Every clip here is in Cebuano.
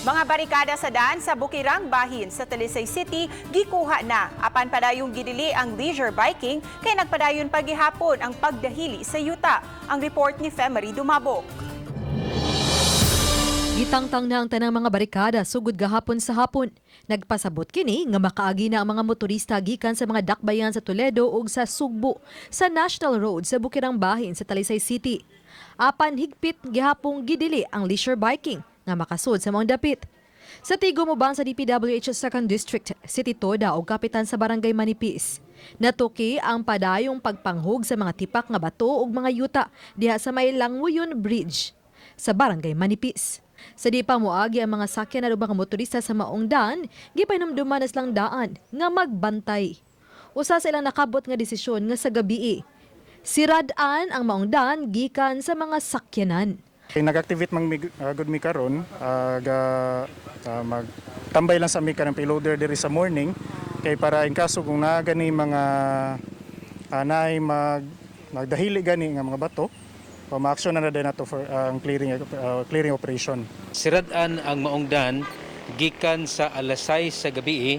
Mga barikada sa daan sa Bukirang Bahin sa Talisay City gikuha na. Apan padayong gidili ang leisure biking kay nagpadayon pagihapon ang pagdahili sa yuta. Ang report ni Femery Dumabok. Gitangtang na ang tanang mga barikada sugod gahapon sa hapon. Nagpasabot kini nga makaagi na ang mga motorista gikan sa mga dakbayan sa Toledo ug sa Sugbo sa National Road sa Bukirang Bahin sa Talisay City. Apan higpit gihapong gidili ang leisure biking nga makasud sa maong dapit. Sa tigo mo sa DPWH 2nd District, City Toda o kapitan sa Barangay Manipis. Natuki ang padayong pagpanghug sa mga tipak nga bato ug mga yuta diha sa may Langwuyon Bridge sa Barangay Manipis. Sa di pa moagi ang mga sakyan na mga motorista sa maong daan, gipahinumduman na silang daan nga magbantay. Usa sa ilang nakabot nga desisyon nga sa gabii. Sirad-an ang maong daan gikan sa mga sakyanan. Kay nag-activate mang gud mi karon, ga magtambay lang sa mi kanang payloader diri sa morning kay para in kaso kung naa gani mga naay magdahili gani nga mga bato, ma-action na na din nato for ang clearing operation. Sirad-an ang maong daan gikan sa alas 6 sa gabi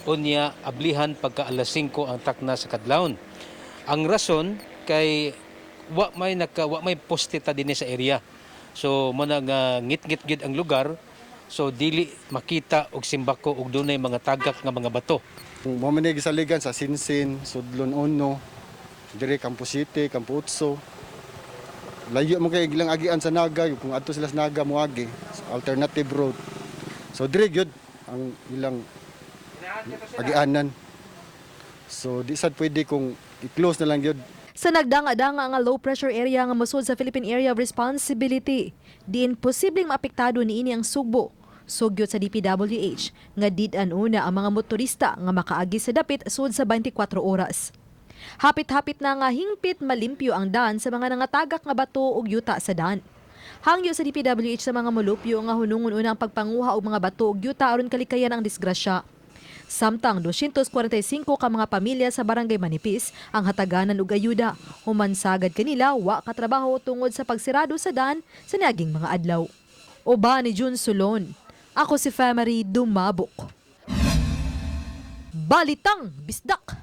unya ablihan pagka alas 5 ang takna sa kadlawon. Ang rason kay wa may poste ta dinhi sa area. So mo na nga ngit-ngit gyud ang lugar, so dili makita og simbako og dunay mga tagak nga mga bato. Mo man gisaligan sa Sinsin, Sudlon Uno, dire Campo City, Campo Utso. Layo mo kay ilang agian sa Naga, kung adto sila sa Naga moagi, alternative road. So dire gyud ang ilang agianan. So di sad pwede kung i-close na lang gyud. Sa nagdanga-danga nga low pressure area nga mosud sa Philippine Area of Responsibility, diin posibleng maapektado niini ang Sugbo. Sugyot sa DPWH nga did-an una ang mga motorista nga makaagi sa dapit sud sa 24 oras. Hapit-hapit na nga hingpit malimpyo ang daan sa mga nangatagak nga bato ug yuta sa daan. Hangyo sa DPWH sa mga molupyo nga hunungon una ang pagpanguha og mga bato ug yuta aron kalikayan ang disgrasya. Samtang 245 ka mga pamilya sa Barangay Manipis ang hataganan og ayuda. Human sagad kanila wa katrabaho tungod sa pagsirado sa daan sa niaging mga adlaw. Uban ni June Sulon. Ako si Femery Dumabok. Balitang Bisdak.